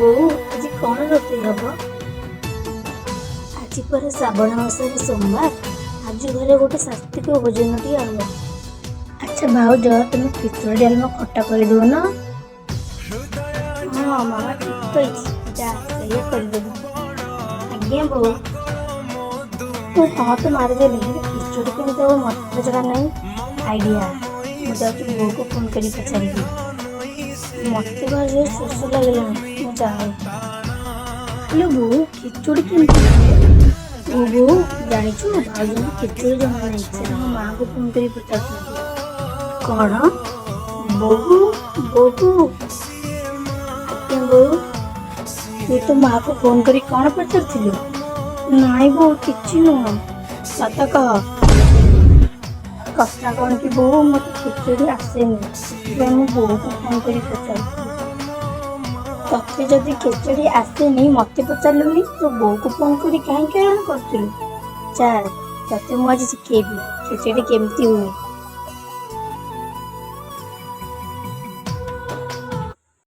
ବୋଉ, ଆଜି କ'ଣ ରୋଷେଇ ହବ? ଆଜି ପରା ଶ୍ରାବଣ ମାସର ସୋମବାର। ଆଜି ଘରେ ଗୋଟେ ସାତ୍ତ୍ୱିକ ଭୋଜନଟିଏ ହବ। ଆଚ୍ଛା ଭାଉଜ, ତୁମେ ଖିଚୁଡ଼ି, ଡାଲମା, ଖଟା କରିଦଉନ। ହଁ ମାମା ଠିକ କହିଛି, ଯା ସେଇଆ କରିଦେବୁ। ଆଜ୍ଞା ବୋଉ। ମୁଁ ହଁ ତ ମାରିଦେଲି, ହେଲେ ଖିଚୁଡ଼ି କେମିତି ହବ ମତେ ତ ଜଣା ନାହିଁ। ଆଇଡ଼ିଆ! ମୁଁ ଯାଉଛି ବୋଉକୁ ଫୋନ୍ କରି ପଚାରିବି। ମତେ ଭାରି ଜୋର ଶୋଷ ଲାଗିଲାଣି, ମୁଁ ଯାଏ। ହ୍ୟାଲୋ ବୋଉ, ଖିଚୁଡ଼ି କେମିତି ହୁଏ? ଓ ବୋଉ, ଜାଣିଛୁ, ଭାଉଜଙ୍କୁ ଖିଚୁଡ଼ି ଜଣା ନାହିଁ। ସେ ତାଙ୍କ ମାଆକୁ ଫୋନ୍ କରି ପଚାରୁଛନ୍ତି। କ'ଣ? ବୋହୁ, ବୋହୁ। ଆଜ୍ଞା ବୋଉ। ତୁ ତୋ ମାଆକୁ ଫୋନ୍ କରି କ'ଣ ପଚାରୁଥିଲୁ? ନାଇଁ ବୋଉ, କିଛି ନୁହଁ। ସତ କହ। କଥା କ'ଣ କି ବୋଉ, ମୋତେ ଖିଚୁଡ଼ି ଆସେନି, ସେଥିପାଇଁ ମୁଁ ବୋଉକୁ ଫୋନ୍ କରି ପଚାରୁଥିଲି। ତତେ ଯଦି ଖେଚୁଡ଼ି ଆସେନି, ମୋତେ ପଚାରିଲୁନି? ତୋ ବୋଉକୁ ଫୋନ୍ କରି କାହିଁକି ହଇରାଣ କରୁଥିଲୁ? ଚାଲ, ତତେ ମୁଁ ଆଜି ଶିଖେଇବି ଖେଚୁଡ଼ି କେମିତି ହୁଏ।